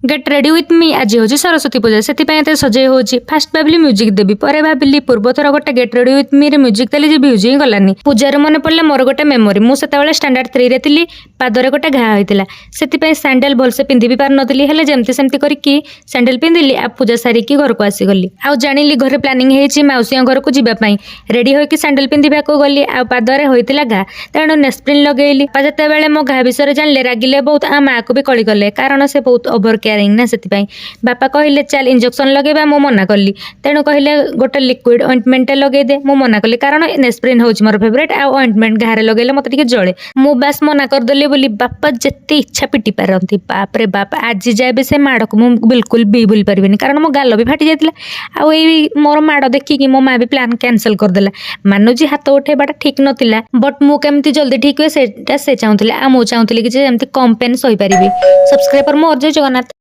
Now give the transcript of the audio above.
Get ready with me. ଆଜି ହେଉଛି ସରସ୍ୱତୀ ପୂଜା, ସେଥିପାଇଁ ଏତେ ସଜେଇ ହେଉଛି। ଫାଷ୍ଟ ଭାବିଲି ମ୍ୟୁଜିକ୍ ଦେବି, ପରେ ଭାବିଲି ପୂର୍ବଥର ଗୋଟେ ଗେଟ୍ ରେଡି ୱିଥ୍ ମିରେ ମ୍ୟୁଜିକ୍ ଦେଲି ଯେ ଭ୍ୟୁଜ୍ ହିଁ ଗଲାନି। ପୂଜାରୁ ମନେ ପଡ଼ିଲା ମୋର ଗୋଟେ ମେମୋରି। ମୁଁ ସେତେବେଳେ ଷ୍ଟାଣ୍ଡାର୍ଡ 3ରେ ଥିଲି। ପାଦରେ ଗୋଟେ ଘା ହୋଇଥିଲା, ସେଥିପାଇଁ ସ୍ୟାଣ୍ଡେଲ ଭଲସେ ପିନ୍ଧି ବି ପାରୁନଥିଲି। ହେଲେ ଯେମିତି ସେମିତି କରିକି ସ୍ୟାଣ୍ଡେଲ ପିନ୍ଧିଲି ଆଉ ପୂଜା ସାରିକି ଘରକୁ ଆସିଗଲି। ଆଉ ଜାଣିଲି ଘରେ ପ୍ଲାନିଂ ହେଇଛି ମାଉସୀଙ୍କ ଘରକୁ ଯିବା ପାଇଁ। ରେଡି ହୋଇକି ସ୍ୟାଣ୍ଡେଲ ପିନ୍ଧିବାକୁ ଗଲି ଆଉ ପାଦରେ ହୋଇଥିଲା ଘା, ତେଣୁ ନେସ୍ପ୍ରିନ୍ ଲଗେଇଲି। ବାପା ଯେତେବେଳେ ମୋ ଘା ବିଷୟରେ ଜାଣିଲେ, ରାଗିଲେ ବହୁତ ଆଉ ମାଆକୁ ବି କଳି କଲେ, କାରଣ ସେ ବହୁତ ଓଭର କେୟାରିଂ ନା, ସେଥିପାଇଁ। ବାପା କହିଲେ, "ଚାଲ, ଇଞ୍ଜେକ୍ସନ ଲଗେଇବା।" ମୁଁ ମନା କଲି। ତେଣୁ କହିଲେ, "ଗୋଟେ ଲିକ୍ୱିଡ ଅଏଣ୍ଟମେଣ୍ଟଟେ ଲଗେଇଦେ।" ମୁଁ ମନା କଲି, କାରଣ ନେସ୍ପ୍ରିନ୍ ହେଉଛି ମୋର ଫେଭରେଟ୍ ଆଉ ଅଏଣ୍ଟମେଣ୍ଟ ଘାରେ ଲଗେଇଲେ ମୋତେ ଟିକେ ଜଳେ। ମୁଁ ବାସ୍ ମନା କରିଦେଲି ବୋଲି ବାପା ଯେତେ ଇଚ୍ଛା ପିଟି ପାରନ୍ତି। ବାପରେ ବାପ, ଆଜି ଯାଏ ବି ସେ ମାଡ଼କୁ ମୁଁ ବିଲକୁଲ ବି ଭୁଲି ପାରିବିନି, କାରଣ ମୋ ଗାଲ ବି ଫାଟି ଯାଇଥିଲା। ଆଉ ଏଇ ମୋର ମାଡ଼ ଦେଖିକି ମୋ ମା ବି ପ୍ଲାନ୍ କ୍ୟାନସଲ୍ କରିଦେଲା। ମାନୁଛି, ହାତ ଉଠେଇବାଟା ଠିକ୍ ନଥିଲା, ବଟ୍ ମୁଁ କେମିତି ଜଲ୍ଦି ଠିକ୍ ହୁଏ, ସେଇଟା ସେ ଚାହୁଁଥିଲେ ଆଉ ମୁଁ ଚାହୁଁଥିଲି କି ଯେ ଏମିତି କମ୍ ପେନ୍ ସହିପାରିବି। ସବସ୍କ୍ରାଇବର ମୋର। ଜୟ ଜଗନ୍ନାଥ।